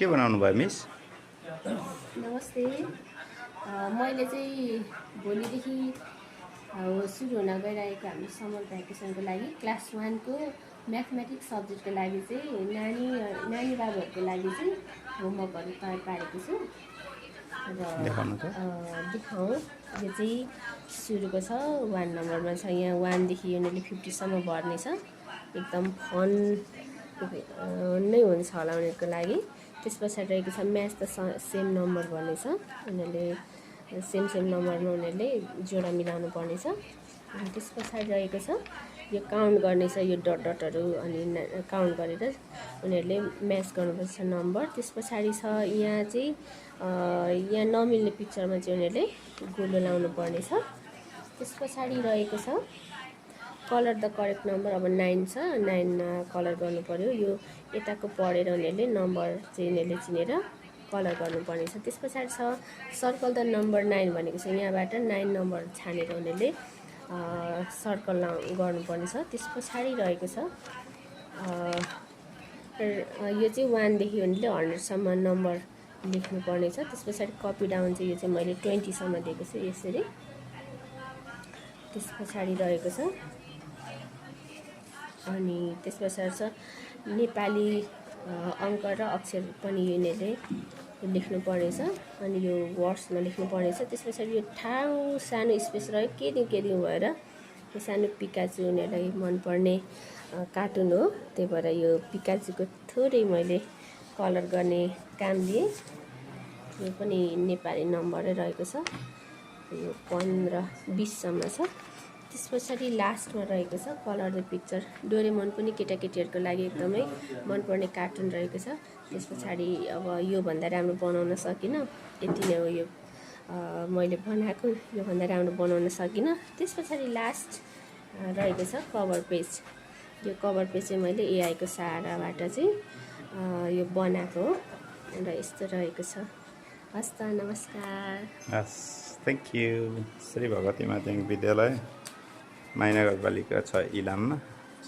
के बनाउनु भयो मिस? नमस्ते। मैले चाहिँ भोलिदेखि सुरु हुन गइरहेको हाम्रो समर भ्याकेसनको लागि क्लास 1 को म्याथमेटिक्स सब्जेक्टको लागि चाहिँ नानी बाबुहरूको लागि चाहिँ होमवर्कहरू तयार पारेको छु र देखाउनु त। देखाउँ। यो चाहिँ सुरुको छ 1 नम्बरमा छ। यहाँ 1 देखि उनीहरूले 50 सम्म भर्ने छ। एकदम फन नै हुन्छ होला उनीहरूको लागि। त्यस पछाडि रहेको छ म्याथ द सेम नम्बर भन्ने छ। उनीहरूले सेम नम्बरमा उनीहरूले जोडा मिलाउनु पर्ने छ। अनि त्यस पछाडि रहेको छ यो काउन्ट गर्ने छ। यो डटहरू अनि काउन्ट गरेर उनीहरूले म्याच गर्नुपर्छ नम्बर। त्यस पछाडि छ यहाँ चाहिँ यहाँ नमिल्ने पिक्चरमा चाहिँ उनीहरूले गोलो लाउनु पर्ने छ। त्यस पछाडि रहेको छ कलर द करेक्ट नम्बर। अब 9 छ, 9 कलर गर्नु पर्यो। यो यताको पढेर उनीहरूले नम्बर चाहिँ उनीहरूले चिनेर कलर गर्नुपर्ने छ। त्यस पछाडि छ सर्कल द नम्बर 9 भनेको छ। यहाँबाट 9 नम्बर छानेर उनीहरूले सर्कल गर्नुपर्ने छ। त्यस पछाडि रहेको छ यो चाहिँ 1 देखि उनीहरूले 100 सम्म नम्बर लेख्नुपर्ने छ। त्यस पछाडि कपी डाउन चाहिँ यो चाहिँ मैले 20 सम्म दिएको छु यसरी। त्यस पछाडि रहेको छ अनि त्यस पछाडि छ नेपाली अङ्क र अक्षर पनि यिनीहरूले लेख्नुपर्ने छ। अनि यो वर्ड्समा लेख्नुपर्ने छ। त्यस पछाडि यो ठाउँ सानो स्पेस रह्यो के दिउँ भएर यो सानो पिकाचु उनीहरूलाई मनपर्ने कार्टुन हो। त्यही भएर यो पिकाचुको थोरै मैले कलर गर्ने काम लिएँ। यो पनि नेपाली नम्बरै रहेको छ। यो 15-20 सम्म छ। त्यस पछाडि लास्टमा रहेको छ कलर द पिक्चर। डोरेमोन पनि केटाकेटीहरूको लागि एकदमै मनपर्ने कार्टुन रहेको छ। त्यस पछाडि अब योभन्दा राम्रो बनाउन सकिनँ। यति नै हो यो मैले बनाएको। योभन्दा राम्रो बनाउन सकिनँ। त्यस पछाडि लास्ट रहेको छ कभर पेज। यो कभर पेज चाहिँ मैले एआईको सहाराबाट चाहिँ यो बनाएको हो र यस्तो रहेको छ। हस् त, नमस्कार। हस्, थ्याङ्क यू। श्री भगवती माध्यमिक विद्यालय माइनगरपालिका 6 इलाममा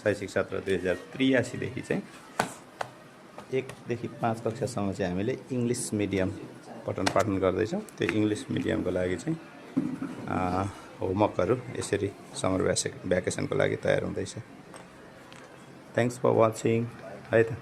शैक्षिक सत्र 2083 देखि चाहिँ 1 देखि 5 कक्षासम्म चाहिँ हामीले इङ्ग्लिस मिडियम पठन पाठन गर्दैछौँ। त्यो इङ्ग्लिस मिडियमको लागि चाहिँ होमवर्कहरू यसरी समर भ्याकेसनको लागि तयार हुँदैछ। थ्याङ्क्स फर वाचिङ है त।